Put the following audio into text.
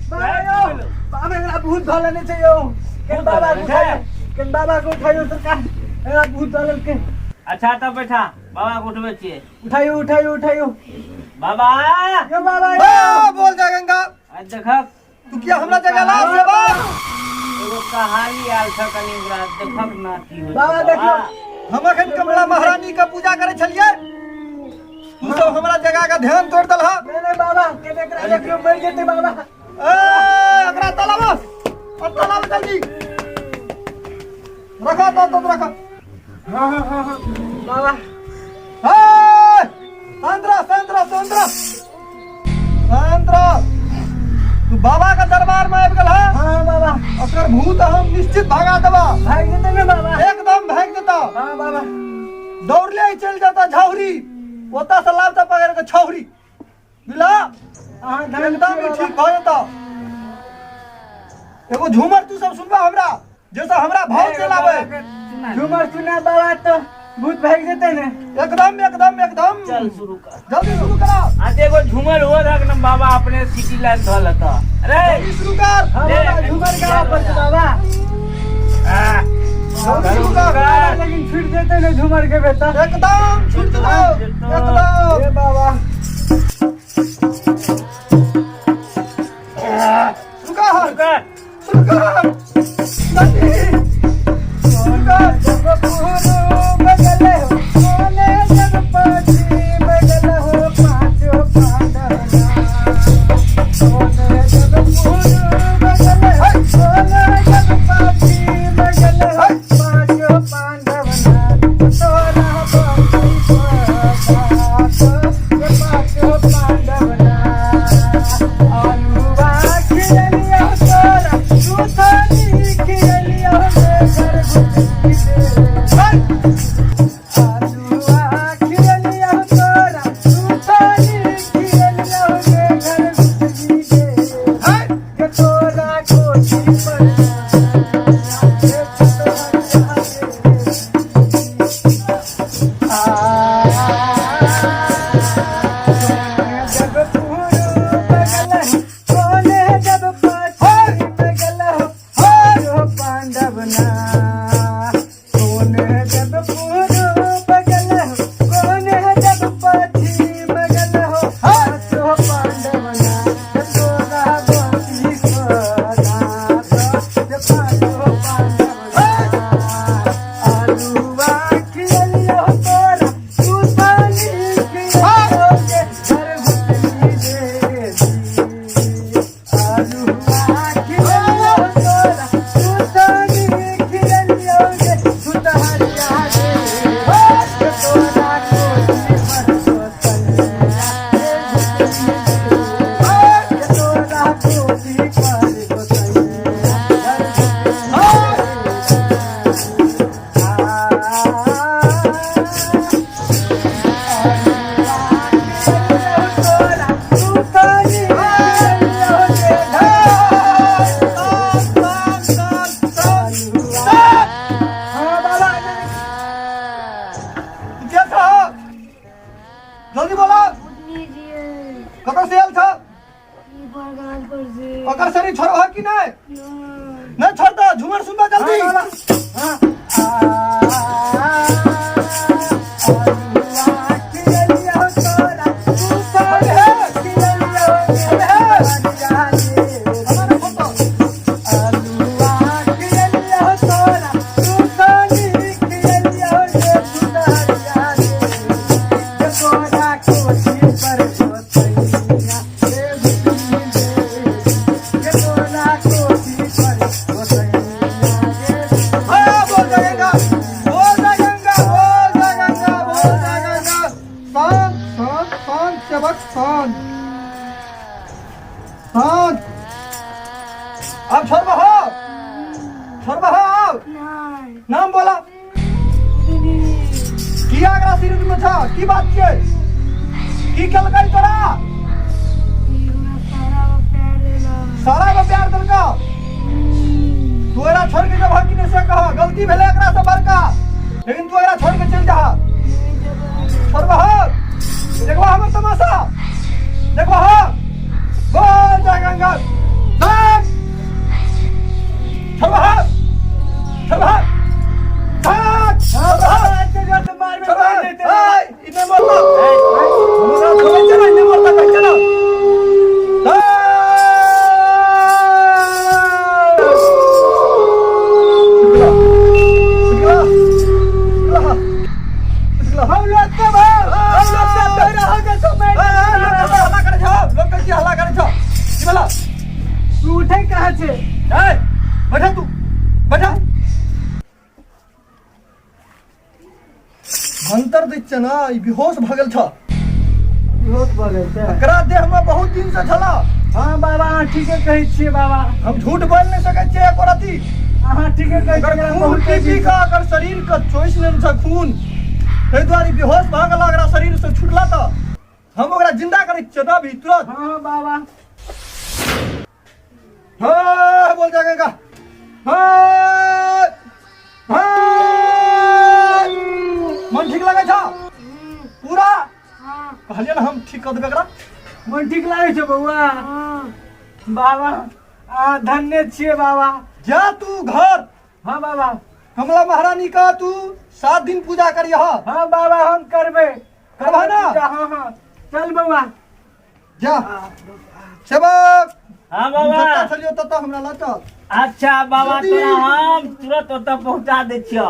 बाबा यौ, बाबा एकरा भूत धऽ लेने छै यौ। केन भूत बाबा धऽ के लेने उठाइयो, छै? केन बाबा के उठाइयो सरकार, एकरा भूत धऽ लेलकै। अच्छा तऽ बैठा, बाबा के उठबै छियै। उठाइयो उठाइयो उठाइयो। बाबा यौ बाबा यौ। बा, बोल जय गंगा। आ देखक। तू किया हमरा जगेला सेवक? एगो कहानी आयल छ कनि, ओकरा देखक ना की होइ छै। बाबा देखियौ। हम अखन कमला महारानी के पूजा करै छलियै, तू सब हमरा जगह के ध्यान तोड़ देलह। नहीं नहीं बाबा, केने एकरा देखियो, मरि जेतै बाबा। ए, एकरा तलाब और तलाब जल्दी रखा तो तो रखा। हाँ हाँ हाँ हाँ बाबा। ए, शांत रह, शांत रह, शांत रह, शांत रह। तू बाबा के दरबार में आबि गेल है। हाँ बाबा। ओकर भूत हम निश्चित भगा देबा। भागि जेतै ने बाबा? एकदम भागि जेता। हाँ बाबा। दौड़ले ही चलि जेता झाउरी, ओतऽ से लाबता पकड़ के छौरी बुझला। अहाँ धन एकदम ही ठीक भऽ जेता। एगो झूमर तू सब सुनबा हमरा, जैसे हमरा भाव चलि आबै। झूमर सुना बाबा तो भूत भागि जेतै ने? एकदम एकदम एकदम। चल शुरू कर। जल्दी शुरू करा। आ एगो झूमर हो रख न बाबा, अपने सिटी लाइन धऽ लेता। अरे जल्दी शुरू कर। हाँ ले, बाबा, झूमर गावा पड़तै बाबा। आ, जल्दी शुरू कर। बाबा, लेकिन छूट जेतै ने झूमर के बेटा? एकदम छूट जेतौ, एकदम। ए बाबा। शुरू कर। कर। शुरू कर जल्दी शुरू कर। जब पूर्व गले हो, सोने जब पश्चिम गले हो, पांचों पांडव सोने जब पूर्व गले हो, सोने जब पश्चिम गले हो, पांचों पांडव तोरा पांचों पांडव आलूआ खिललियो तोरा सुथनी खिललियो घर आलूआ खिललियो तोरा सुथनी खिललियो घर के तोरा कोठी पर जब पूर्व गल सोने जब पश्चिम गल हो पांडव ना सोने जब पूर्व गल सोने जब पश्चिम गल हो पांडव ना तोरा गोपी आलूआ खिललियो तोरा सुतानी खिललियो के घर भुतनी देवी आलूआ खिललियो तोरा सुतानी खिललियो के सुतहरिया रे के तोरा कोठी पर गोसैया रे भुतनी देवी के तोरा कोठी पर गोसैया घर के छ? जल्दी बोला, कतऽ से आयल छ? ओकर शरीर छोड़बह कि नहि? नहि छोड़ता। झूमर सुनबा जल्दी। हमारा फोटो। हाँ, बोल जय गंगा, बोल जय गंगा, बोल जय गंगा, बोल जय गंगा। शांत शांत शांत सेवक, शांत शांत। अब छोड़बह हो, छोड़बह हो अब? नाम बोला, किया एकरा शरीर में छ? की बात छियै? की केलकै तोरा? सारा में प्यार देलका? तू एकरा छोड़ के जबह कि नहि से कह। गलती भेलै एकरा से बड़का, लेकिन तू एकरा छोड़ के चलि जाह। छोड़बह? देखबह हमर तमाशा देखबह? बोल जय गंगा। उठै कहाँ छै? ए, बैठा तू, बैठा। मंतर दै छियै ने, ई बेहोश भऽ गेल छ। बेहोश भऽ गेल छै? एकरा देह में बहुत दिन से छला। हाँ बाबा, अहाँ ठीके कहै छियै बाबा। हम झूठ बोल नहीं सकै छियै एको रति। अहाँ ठीके कहै अगर छियै। खून बहुत पी पी कऽ अगर शरीर के चोइस लेने छ खून, ताहि दुआरे ई बेहोश भऽ गेल। एकरा शरीर से छुटला तऽ हम ओकरा जिंदा करै छियै ने अभी तुरंत। हाँ बाबा। हाँ बोल जाएगा। हाँ हाँ, मन ठीक लगे छ पूरा? कहलियै ने हम ठीक कऽ देबै एकरा। मन ठीक लागै छै बौआ? बाबा, अहाँ धन्य छियै बाबा। जा तू घर। हाँ बाबा। कमला महारानी का तू 7 दिन पूजा करियह। हाँ बाबा, हम करबै। करबह ना? हाँ हाँ, चल बौआ। जा सेवक। हाँ हम बाबा। जतऽ छलियौ ततऽ हमरा लऽ चल। अच्छा बाबा। जल्दी। तोरा हम तुरंत ओतऽ पहुँचा दै छियौ।